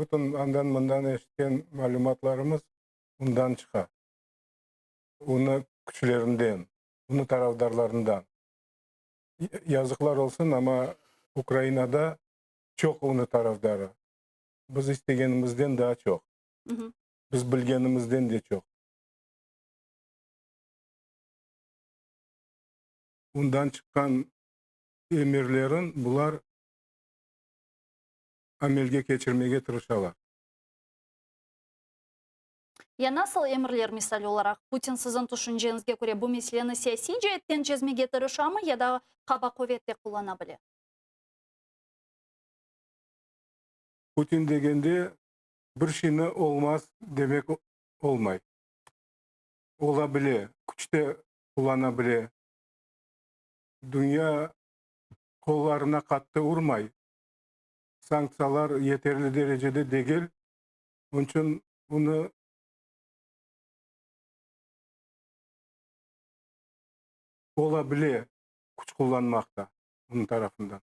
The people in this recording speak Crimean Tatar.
Bütün andan-mından eşitken malümatlarımız undan çıqa. Onı küçlerinden, onı tarafdarlarından. Yazıqlar olsun, amma Ukrainada çoq onı tarafdarı. Biz istegenimizden daa çoq. Biz bilgenimizden de çoq. Ondan çıqqan emirlerin bular amelge keçirmege tırışalar. Ya nasıl emirler, misal olaraq, Putin siziñ tüşünceñizge köre bu meseleni siyasiy ceetten çezmege tırışamı ya da qaba quvet de qullana bile? Putin degende bir şeyni olmaz demek olmay. Ola bile, küç de qullana bile. Dünya qollarına qattı urmay. Sanktsiyalar yeterli derecede degil. Onıñ içün bunı ola bile küç qullanmaq da onıñ tarafından.